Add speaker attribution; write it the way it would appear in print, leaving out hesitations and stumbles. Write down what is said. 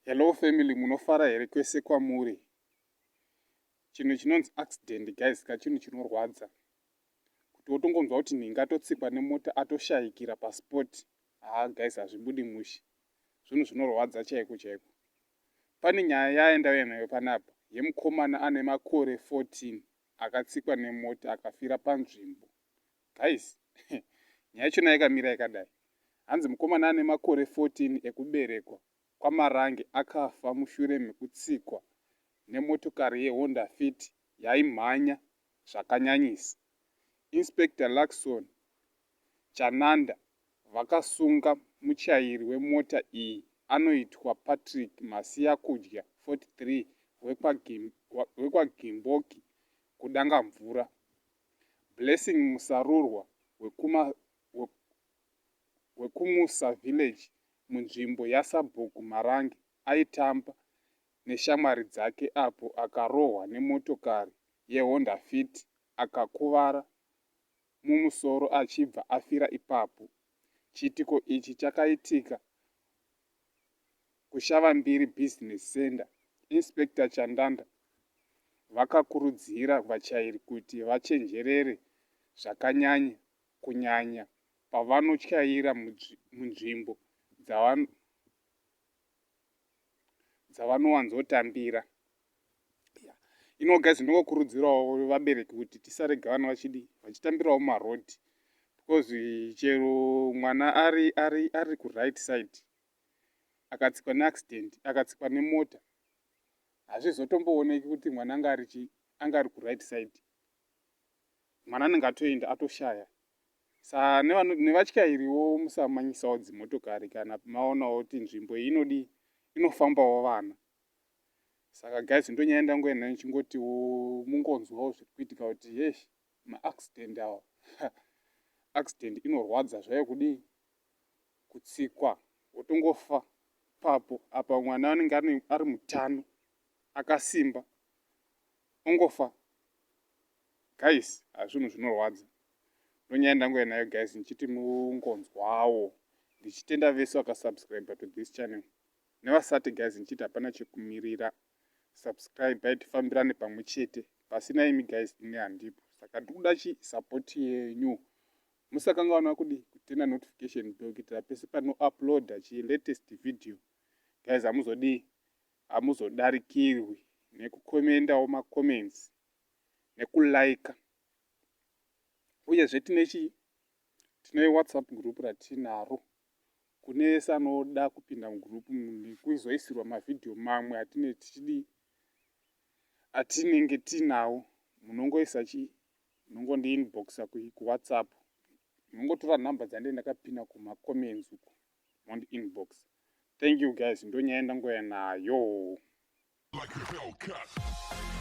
Speaker 1: Hello family, munofara here kwese kwamuri? Chinhu chinonzi accident, guys, ka chinhu chinorwadza. Kuti wotongonzwa kuti nhingi atotsikwa nemota, atoshayikira paspot. Haa guys, hazvibudi mushe. Zvinhu zvinorwadza chaiko chaiko. Pane nyaya yaendauya nayo panapa yemukomana ane makore 14 akatsikwa nemota akafira panzvimbo. Guys, nyaya yachona yakamira yakadai. Hanzi mukomana ane makore 14 ekuberekwa kwaMarange akafa mushure mekutsikwa nemotokari yeHonda Fit yaimhanya zvakanyanyisa. Inspector Luckson Chananda vakasunga muchairi wemota iyi anoitwa Patrick Masiyakudya, 43, wekwaGimboki kuDangamvura. Blessing Musarurwa wekuMusa Village munzvimbo yaSabhuku Marange aitamba neshamwari dzake apo akarohwa nemotokari yeHonda Fit akakuvara mumusoro achibva afira ipapo. Chiitiko ichi chakaitika kuShavambiri Business Centre. Inspector Chandanda vakakurudzira vachairi kuti vachenjerere zvakanyanya kunyanya pavanotyaira munzvimbo dzavanowanzotambira. Ino guys, ndingokurudzirawo vabereki kuti tisarega vana vachidi vachitambirawo mumarodhi, because chero mwana ari kuright side akatsikwa neaccident, akatsikwa nemota, hazvizotombooneki kuti mwana anga ari chi anga ari kuright side. Mwana anenge atoenda, atoshaya. Saa nevatyairiwo musamanyisawo dzimotokari kana maonawo kuti nzvimbo iyi inodii, inofambawo vana. Saka guys, ndonyaya ndangoenda nayo nichingotiwo mungonzwawo zviri kuitika kuti yesh, maaccident awa, accident inorwadza zvayo. Kudii, kutsikwa wotongofa papo apa, mwana anenge ari mutano, akasimba, ongofa. Guys, hazvinhu zvinorwadza. Ndonyaya ndangoenda nayo guys, ndichiti mungonzwawo. Ndichitenda vese vakasubscribe to this channel nevasati. Guys, ndichiti hapana chekumirira, subscribe, tifambirane pamwe chete. Pasina imi guys, ine handipo. Saka ndikuda chi support yenyu. Musakanganwa kudi kuturn on notification bell kuitira pese panouploada chi latest video, guys, hamuzodii, hamuzodarikirwi. Nekukomendawo macomments nekulika. Uyezve tine chii, tine WhatsApp group ratinaro. Kune ese anoda kupinda mugroup nekuzoisirwa mavhidhiyo mamwe atine tichidii, atinenge tinawo, munongoisa chii, munongondiinboxa kuWhatsApp. Munongotora nhamba dzandee ndakapina kumacomments uko, mondiinbox. Thank you guys, ndonyaya ndangoya nayo.
Speaker 2: Like a Hellcat.